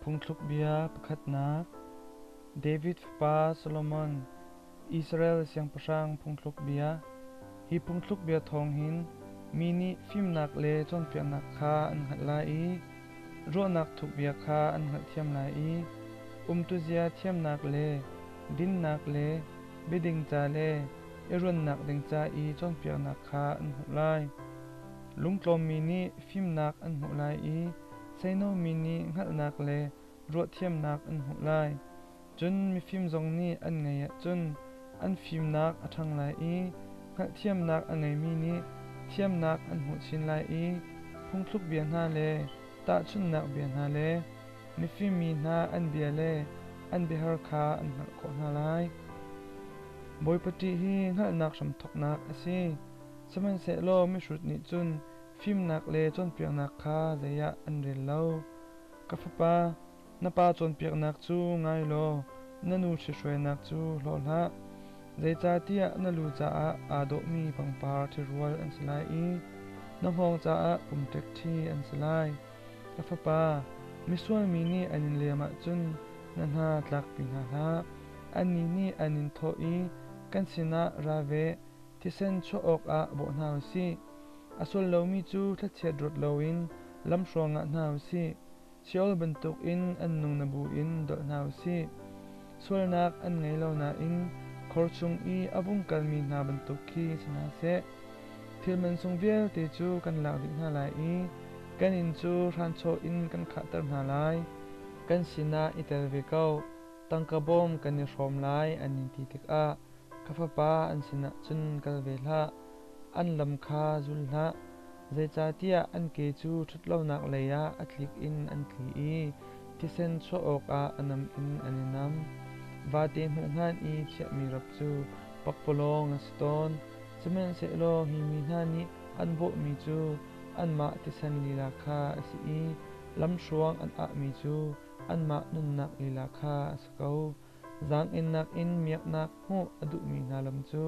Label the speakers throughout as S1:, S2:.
S1: Phungthluk bia pakhatnak. David fapa Solomon, Israel siangpahrang phungthluk bia. Hi phungthluk bia thawng hin mi nih fimnak le cawnpiaknak kha an hngalh lai i ruahnak thuk bia kha an hngalhthiam lai i umtuzia thiamnak le dinnak le biading ca le i ruannak ding ca i cawnpiaknak kha an hmuh lai. Lungtlawmmi nih fimnak an hmuh lai i seinomi nih hngalhnak le ruahthiamnak an hmuh lai. Cun mifim zong nih an ngeih ahcun an fimnak a ṭhang lai i hngalhthiamnak a ngeimi nih thiamnak an hmuh chin lai i phungthluk bia hna le tahchunhnak bia hna le mifim mi hna an bia le an biahar kha an hngalh khawh hna lai. Bawipa ṭih hi hngalhnak hramthawknak a si. Sihmanhsehlaw mihrut nih cun fimnak le cawnpiaknak kha zei ah an rel lo. Ka fapa, na pa cawnpiaknak cu ngai law na nu ṭhithruainak cu hlaw hlah. Zeicahtiah na lu caah aa dawhmi pangpar ṭhirual an si lai i na hngawng caah pumṭek ṭhi an si lai. Ka fapa, misual mi nih an in lem ahcun na hna tlakpi hna hlah. Annih nih an in thawh i kan sinah ra ve, thisen chuah awkah bawh hna u sih. A sual lomi cu thlachiat ruat loin lamhruang ah hna u sih. Sheol bantukin an nung na bu in dolh hna u sih. Sualnak an ngei lo nain khor chung i a vung kalmi hna bantuk khi si hna seh. Thil mansung vialte cu kan lak dih hna lai i kan inn cu hranchaw in kan khahter hna lai. Kan sinah i tel ve ko. Tangka bawm kan i hrawm lai an in ti tikah ka fapa an sinah cun kal ve hlah. An lam kha zul hlah. Zeicahtiah an ke cu ṭhatlonak lei ah a tlik in an tli i thisen chuah awkah a nam in an i nam. Vate hmuhhngan i chiahmi rap cu pakpalawng a si tawn. Sihmanhsehlaw hi mi hna nih an bawhmi cu anmah thisen lila kha a si i lamhruang an ahmi cu anmah nunnak lila kha a si ko. Zaang-ennak in miaknak hmuh a duhmi hna lam cu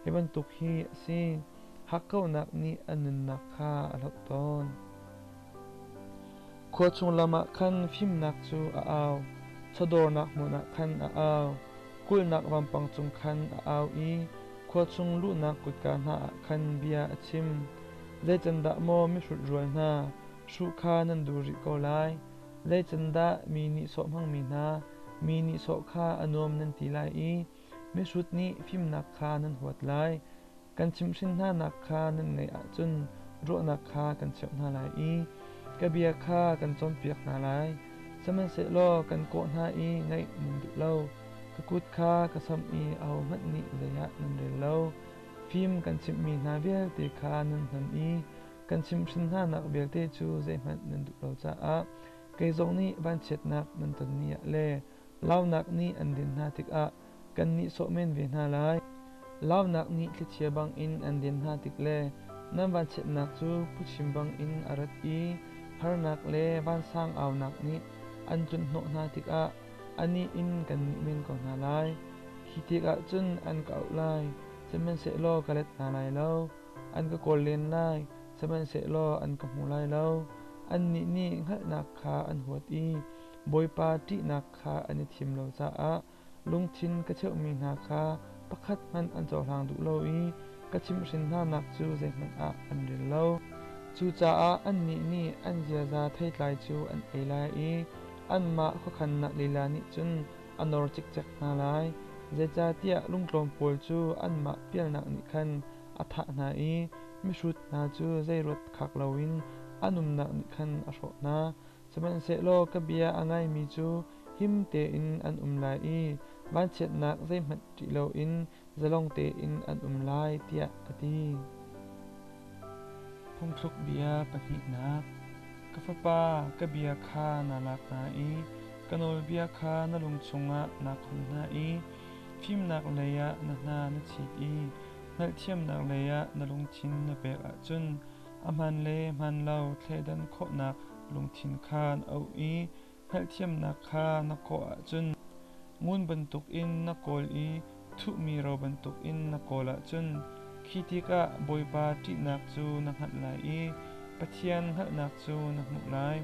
S1: hi bantuk hi a si. Hakkauhnak nih an nunnak kha a hloh tawn. Khua chung lam ah khan fimnak cu a au, chawdawrnak hmun ah khan a au, kulhnak vampang cung khan a au i khua chung luhnak kutka hna ah khan bia a chim. Zeicandah maw mihrut rual hna, hruh kha nan duh rih ko lai? Zeicandah mi nihsawh hmangmi hna, mi nihsawh kha a nuam nan ti lai i mihrut nih fimnak kha nan huat lai? Kan chimhhrin hnanak kha nan ngaih ahcun ruahnak kha kan cheuh hna lai i ka bia kha kan cawnpiak hna lai. Sihmanhsehlaw kan kawh hna i ngaih nan duh lo. Ka kut kha ka samh i ahohmanh nih zei ah nan rel lo. Fim kan chimhmi hna vialte kha nan hnon i kan chimhhrin hnanak vialte cu zeihmanh nan duh lo caah kei zong nih vanchiatnak nan ton ni ah le launak nih an din hna tikah kan nihsawh men ve hna lai. Launak nih thlichia bangin an den hna tik le nan vanchiatnak cu phuchim bangin a rat i harnak le vansang aunak nih an tlunhnawh hna tikah anih in kan nih men ko hna lai. Khi tikah cun an ka auh lai, sihmanhsehlaw ka let hna lai lo. An ka kawl len lai, sihmanhsehlaw an ka hmu lai lo. Annih nih hngalhnak kha an huat i Bawipa ṭihnak kha an i thim lo caah lungthin ka cheuhmi hna kha pakhat hmanh an cohlang duh lo i ka chimhhrin hnanak cu zeihmanh ah an rel lo. Cucaah annih nih an ziaza theitlai cu an ei lai i anmah khuakhannak lila nih cun a nor cikcek hna lai. Zeicahtiah lungtlawm pawl cu anmah pialnak nih khan a thah hna i mihrut hna cu zei ruat khak loin an umnak nih khan a hrawh hna. Sihmanhsehlaw ka bia a ngaimi cu him tein an um lai i vanchiatnak zeihmanh ṭih loin zalong tein an um lai, tiah a ti. Phungthluk bia pahnihnak. Ka fapa, ka bia kha naa lak hna i ka nawlbia kha na lung chungah naa khon hna i fimnak leiah na hna na chit i hngalhthiamnak leiah na lungthin na pek ahcun a hmaan le hmaan lo thleidan khawhnak lungthin kha na auh i hngalhthiamnak kha na kawh ahcun ngun bantukin na kawl i thuhmi ro bantukin na kawl ahcun khi tikah Bawipa ṭihnak cu na hngalh lai i Pathian hngalhnak cu na hmuh lai.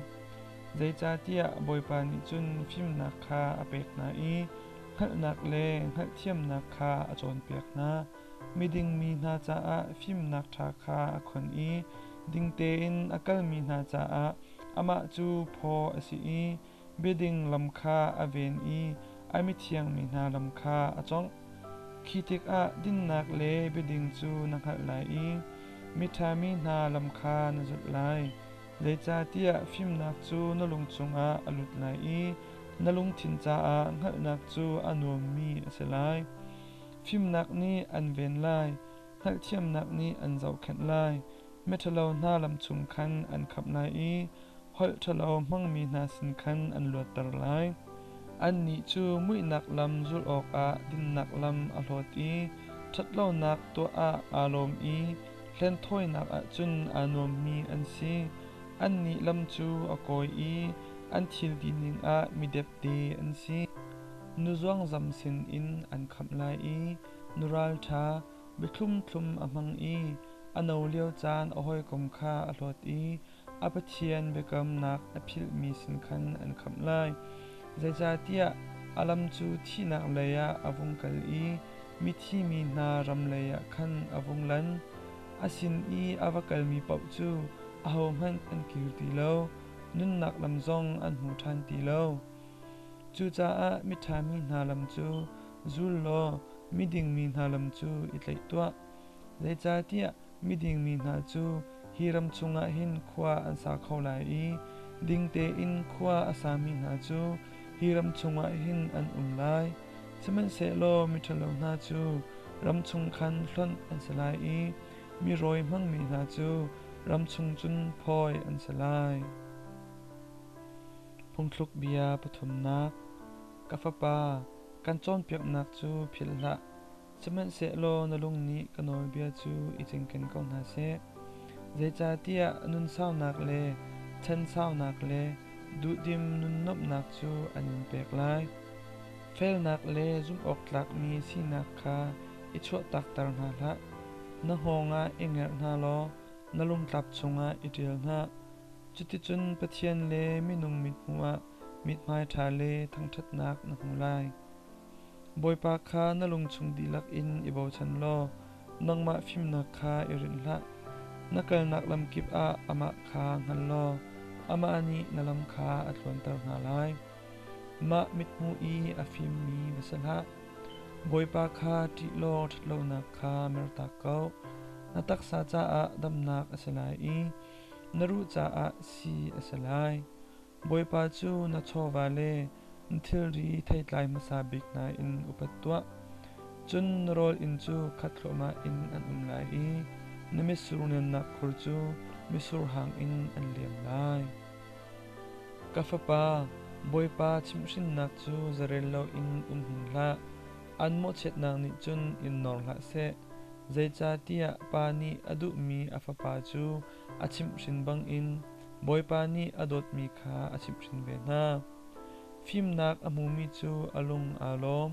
S1: Zeicahtiah Bawipa nih cun fimnak kha a pek hna i hngalhnak le hngalhthiamnak kha a cawnpiak hna. Miding mi hna caah fimnak ṭha kha a khon i ding tein a kalmi hna caah amah cu phaw a si i biading lam kha a ven i a mithiang mi hna lam kha a cawngh. Khi tikah dinnak le biading cu na hngalh lai i miṭha mi hna lam kha na zulh lai. Zeicahtiah fimnak cu na lung chungah a lut lai i na lungthin caah hngalhnak cu a nuammi a si lai. Fimnak nih an ven lai, hngalhthiamnak nih an zohkhenh lai. Miṭhalo hna lam chung khan an khamh lai i holh ṭhalo hmangmi hna sin khan an luatter lai. Annih cu muihnak lam zulh awkah dinnak lam a hlawt i ṭhatlonak tuah ah aa lawm i hlenthawinak ah cun aa nuammi an si. Annih lam cu a kawi i an thil tining ah midepde an si. Nu zuangzam sinin an khamh lai i nu ralṭha biathlumthlum a hmang i a no lio caan a hawikom kha a hlawt i a Pathian biakamnak a philhmi sin khan an khamh lai. Zeicahtiah a lam cu thihnak lei ah a vung kal i mithi mi hna ram lei ah khan a vung lan. A sin i a va kalmi paoh cu ahohmanh an kir ti lo, nunnak lam zong an hmu ṭhan ti lo. Cucaah miṭha mi hna lam cu zul law miding mi hna lam cu i tlaih tuah. Zeicahtiah miding mi hna cu hi ram chungah hin khua an sa kho lai i ding tein khua a sami hna cu hi ram chungah hin an um lai. Sihmanhsehlaw miṭhalo hna cu ram chung khan hlonh an si lai i mi rawi hmangmi hna cu ram chung cun phawi an si lai. Phungthluk bia pathumnak. Ka fapa, kan cawnpiaknak cu philh hlah. Sihmanhsehlaw na lung nih ka nawlbia cu i cinken ko hna seh. Zeicahtiah nunsaunak le chansaunak le duhdim nunnuamhnak cu an in pek lai. Felnak le zumhawktlakmi sinak kha i chuahtakter hna hlah. Na hngawng ah i ngerh hna law na lungtlap chungah i ṭial hna. Cuticun Pathian le minung mithmuh ah mithmai ṭha le thangṭhatnak na hmu lai. Bawipa kha na lungchung dihlak in i bochan law nangmah fimnak kha i rinh hlah. Na kalnak lamkip ah amah kha hngal law amah nih na lam kha a tluanter hna lai. Mah mithmuh i a fimmi va si hlah. Bawipa kha ṭih law ṭhatlonak kha mertak ko. Na taksa caah damnak a si lai i na ruh caah sii a si lai. Bawipa cu na chawva le na thilri theitlai hmasa bik hna in upat tuah. Cun na rawl inn cu khat thluahmah in an um lai i na mitsur nennak khur cu mitsur hang in an liam lai. Ka fapa, Bawipa chimhhrinnak cu zarel loin um hin hlah. An mawhchiatnak nih cun in nawr hlah seh. Zeicahtiah pa nih a duhmi a fapa cu a chimhhrin bangin Bawipa nih a dawtmi kha a chimhhrin ve hna. Fimnak a hmumi cu a lung aa lawm,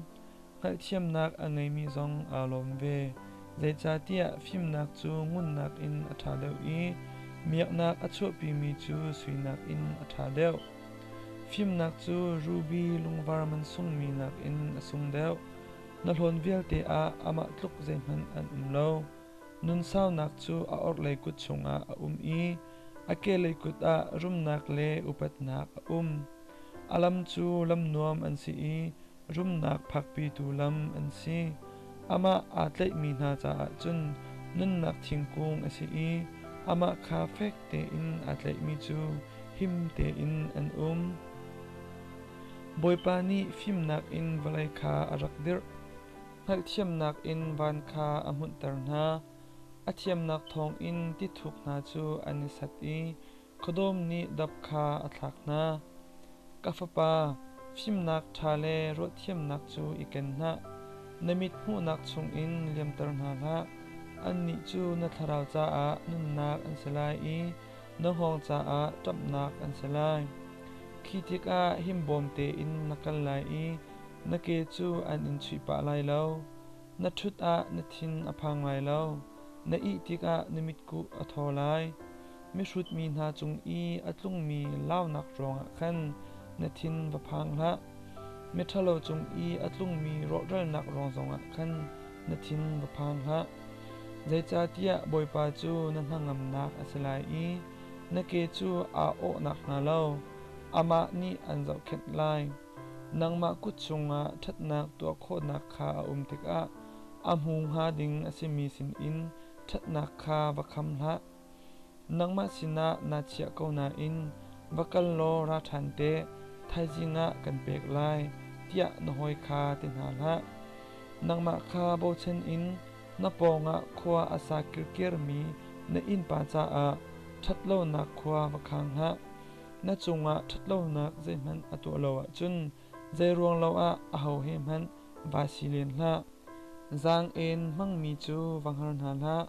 S1: hngalhthiamnak a ngeimi zong aa lawm ve. Zeicahtiah fimnak cu ngunnak in a ṭha deuh i miaknak a chuahpimi cu suinak in a ṭha deuh. Fimnak cu ruby lungvar man sungmi nakin a sung deuh. Na hlawn vialte ah amah tluk zeihmanh an um lo. Nunsaunak cu a orhlei kut chungah a um i a kehlei kut ah rumnak le upatnak a um. A lam cu lam nuam an si i rumnak phakpitu lam an si. Amah aa tlaihmi hna caah cun nunnak thingkung a si i amah kha fek tein aa tlaihmi cu him tein an um. Bawipa nih fimnak in vawlei kha a rak dirh. Hngalhthiamnak in van kha a hmunhter hna. A thiamnak thawngin tithuk hna cu an i sat i khuadawm nih dap kha a thlak hna. Ka fapa, fimnak ṭha le ruahthiamnak cu i ken hlah. Na mit hmuhnak chungin liamter hna hlah. Annih cu na thlarau caah nunnak an si lai i na hngawng caah ṭamhnak an si lai. Khi tikah himbawm tein na kal lai i Na ke cu an in chuih pah lai lo. Na ṭhut ah na thin a phang lai lo. Na ih tikah na mitkuh a thaw lai. Mihrut mi hna cung i a tlungmi launak ruangah khan na thin va phang hlah. Miṭhalo cung i a tlungmi rawhralnak ruang zongah khan na thin va phang hlah. Zeicahtiah Bawipa cu na hnangamnak a si lai i na ke cu aa awh nakhnga lo amah nih an zohkhenh lai. Nangmah kut chungah ṭhatnak tuah khawhnak kha a um tikah a hmu hnga ding a simi sinin ṭhatnak kha va kham hlah. Nangmah sinah naa chiah ko nain va kal law ra ṭhan te, thaizing ah kan pek lai, tiah na hawi kha ti hna hlah. Nangmah kha bochan in na pawngah khua a sa kirkirmi na innpa caah ṭhatlonak khua va khang hlah. Na cungah ṭhatlonak zeihmanh a tuah lo ahcun zeiruang lo ah aho he hmanh va si len hlah. Zaang-en hmangmi cu va hngar hna hlah,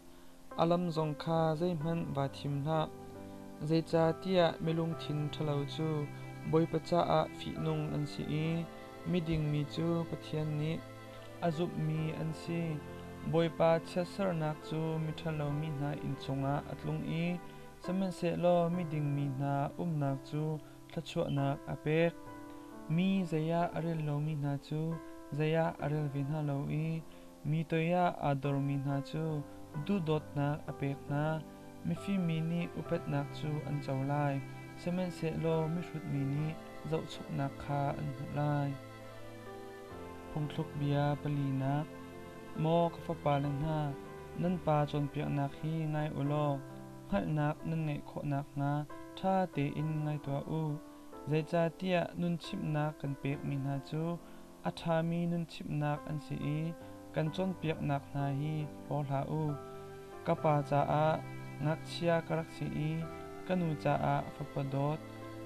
S1: a lam zong kha zeihmanh vaa thim hlah. Zeicahtiah mi lungthin ṭhalo cu Bawipa caah fihnung an si i miding mi cu Pathian nih a zumhmi an si. Bawipa chiatsernak cu miṭhalo mi hna inn cungah a tlung i sihmanhsehlaw miding mi hna umnak cu thluachuahnak a pek. Mi zei ah a rel lomi hna cu zei ah a rel ve hna lo i mi toi ah aa dormi hna cu duhdawtnak a pek hna. Mifim mi nih upatnak cu an co lai, sihmanhsehlaw mihrut mi nih zohchuknak kha an hmuh lai. Phungthluk bia palinak. Maw ka fapale hna, nan pa cawnpiaknak hi ngai u law hngalhnak nan ngeih khawh nakhnga ṭha tein ngai tuah u. Zeicahtiah nun chimhnak kan pekmi hna cu a ṭhami nun chimhnak an si i kan cawnpiaknak hna hi hlaw hlah u. Ka pa caah ngakchia ka rak si i ka nu caah fapa dawt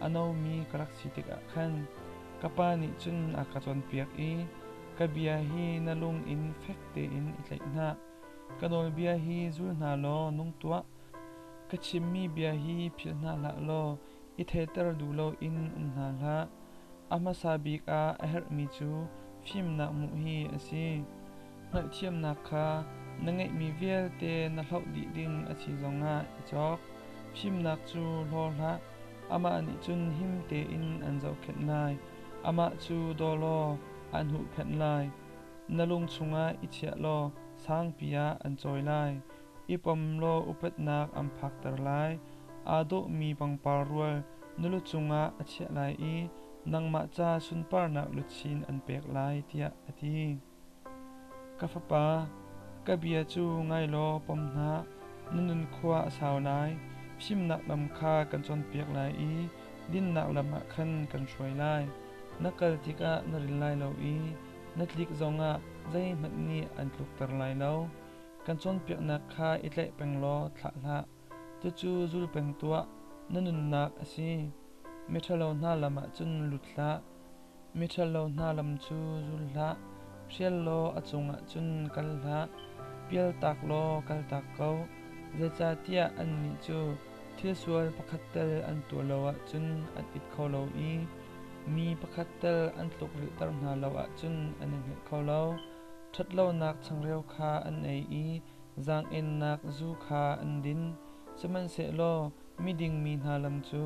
S1: a nomi ka rak si tikah khan ka pa nih cun a ka cawnpiak i ka bia hi na lung in fek tein i tlaih hna. Ka nawlbia hi zul hna law nung tuah. Ka chimmi bia hi philh hna hlah law i theiter duh loin um hna hlah. A hmasa bik ah a herhmi cu fimnak hmuh hi a si. Hngalhthiamnak kha na ngeihmi vialte na hloh dih ding a si zongah i cawk. Fimnak cu hlaw hlah, amah nih cun him tein an zohkhenh lai. Amah cu daw law an huhphenh lai. Na lung chungah i chiah law sangpi ah an cawi lai. I pom law upatnak an phakter lai. Aa dawhmi pangpar rual na lu cungah a chiah lai i nangmah ca sunparnak luchin an pek lai, tiah a ti. Ka fapa, ka bia cu ngai law pom hna. Na nunkhua a sau lai. Fimnak lam kha kan cawnpiak lai i dinnak lam ah khan kan hruai lai. Na kal tikah na ril lai lo i na tlik zongah zeihmanh nih an tlukter lai lo. Kan cawnpiaknak kha i tlaih peng law thlah hlah. Cucu zul peng tuah, na nunnak a si. Miṭhalo hna lam ah cun lut hlah. Miṭhalo hna lam cu zul hlah. Hrial law a cungah cun kal hlah. Pialtak law kaltak ko. Zeicahtiah annih cu thil sual pakhat tal an tuah lo ahcun an it kho lo i mi pakhat tal an tlukrilhter hna lo ahcun an i hngilh kho lo. Ṭhatlonak changreu kha an ei i zaang-ennak zu kha an din. Sihmanhsehlaw miding mi hna lam cu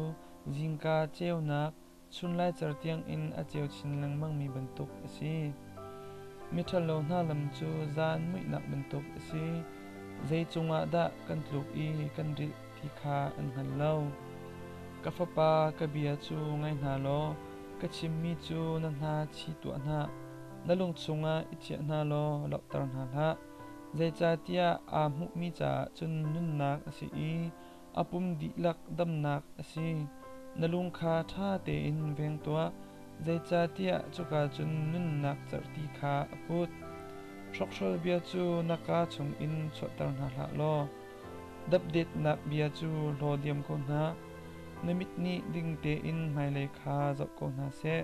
S1: zingka ceunak chunlaicer tiangin a ceu chin lengmangmi bantuk a si. Miṭhalo hna lam cu zan muihnak bantuk a si. Zei cungah dah kan tluk i kan rilh ti kha an hngal lo. Ka fapa, ka bia cu ngai hna law ka chimmi cu na hna chi tuah hna. Na lung chungah i chiah hna law lohter hna hlah. Zeicahtiah aa hmuhmi caah cun nunnak a si i a pum dihlak damnak a si. Na lung kha ṭha tein veng tuah, zeicahtiah cuka cun nunnak cerhti kha a put. Hrokhrawl bia cu na kaa chungin chuahter hna hlah law dapdetnak bia cu hlaw diam ko hna. Na mit nih ding tein hmailei kha zoh ko hna seh.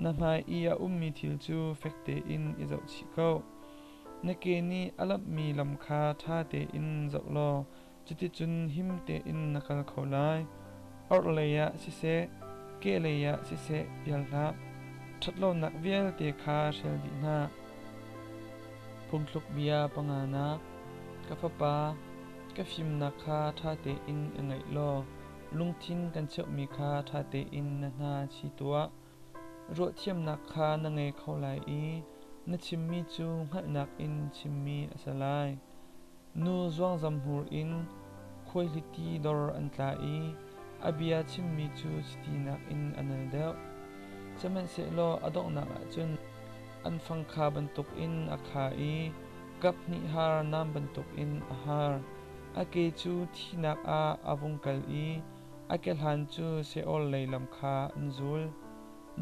S1: Na hmai i a ummi thil cu fek tein i zohchih ko. Na ke nih a lamhmi lam kha ṭha tein zoh law cuticun him tein na kal kho lai. Orhlei ah siseh, kehlei ah siseh pial hlah. Ṭhatlonak vialte kha hrial dih hna. Phungthluk bia panganak. Ka fapa, Ka fimnak kha ṭha tein i ngaih law lungthin kan cheuhmi kha ṭha tein na hna chi tuah. Ruahthiamnak kha na ngei kho lai i na chimmi cu hngalhnak in chimmi a si lai. Nu zuangzam hmur in khuaihliti dor an tla i a bia chimmi cu chiti nakin a nal deuh. Sihmanhsehlaw a donghnak ah cun an fangkha bantukin a kha i kaphnih har nam bantukin a har. A ke cu thihnak ah a vung kal i a kehlan cu Sheol lei lam kha an zul.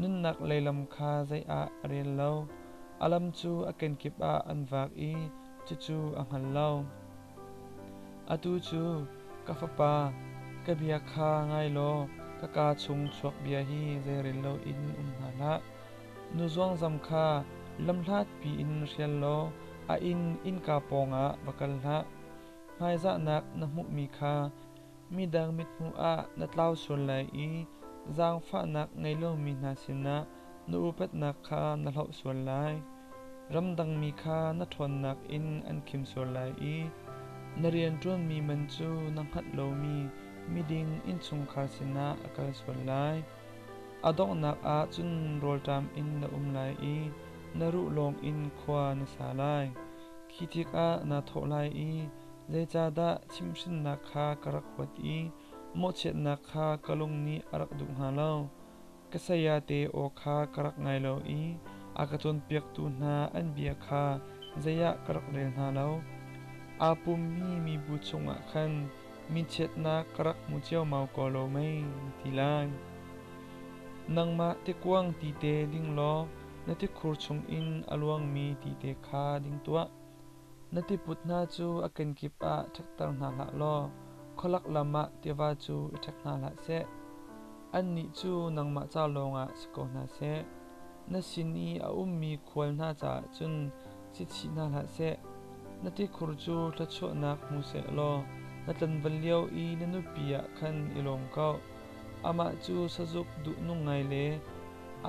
S1: Nunnak lei lam kha zei ah a rel lo. A lam cu a kenkip ah an vak i cucu a hngal lo. Atu cu ka fapa, ka bia kha ngai law ka kaa chung chuak bia hi zeirel loin um hna hlah. Nu zuangzam kha lamhlatpi in hrial law a inn innka pawngah va kal hlah. Hmaizahnak na hmuhmi kha midang mithmuh ah na tlau sual lai i zaangfahnak ngei lomi hna sinah na upatnak kha na hloh sual lai. Ramdangmi kha na ṭhawnnak in an khim sual lai i na rianṭuanmi man cu na hngalh lomi miding innchungkhar sinah a kal sual lai. A donghnak ah cun rawlṭam in na um lai i na ruh lawngin khua na sa lai. Khi tikah naa thawh lai i zeicahdah chimhhrinnak kha ka rak huat i mawhchiatnak kha ka lung nih a rak duh hnga lo. Ka sayate aw kha ka rak ngai lo i a ka cawnpiaktu hna an bia kha zei ah ka rak rel hna lo. Aa pummi mibu chungah khan minchiatnak ka rak hmu ciaomau ko lo mei, na ti lai. Nangmah tikuang tite ding law na tikhur chungin a luangmi tite kha ding tuah. Na tiput hna cu a kenkip ah ṭhekter hna hlah law khualak lam ah tiva cu i ṭhek hna hlah seh. Annih cu nangmah ca lawngah si ko hna seh. Na sin i a ummi khual hna caah cun si chih hna hlah seh. Na tikhur cu thluachuahnak hmu seh law na tlanval lio i na nupi ah khan i lawm ko. Amah cu sazuk duhnung ngai le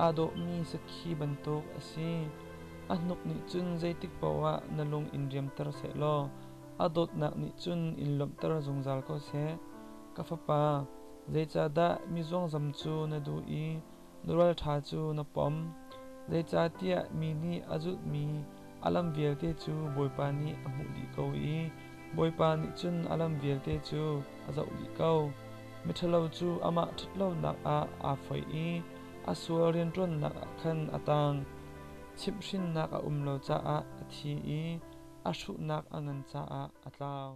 S1: aa dawhmi sakhi bantuk a si. A hnuk nih cun zeitik paoh ah na lung in riamter sehlaw a dawtnak nih cun in lawmhter zungzal ko seh. Ka fapa, zeicahdah mi zuangzam cu na duh i na ralṭha cu na pom? Zeicahtiah mi nih a zulhmi a lam vialte cu Bawipa nih a hmuh dih ko i Bawipa nih cun a lam vialte cu a zoh dih ko. Miṭhalo cu amah ṭhatlonak ah aa foih i a sual rianṭuannak ah khan a tang. Chimhhrinnak a um lo caah a thi i a hruhnak a ngan caah a tlau.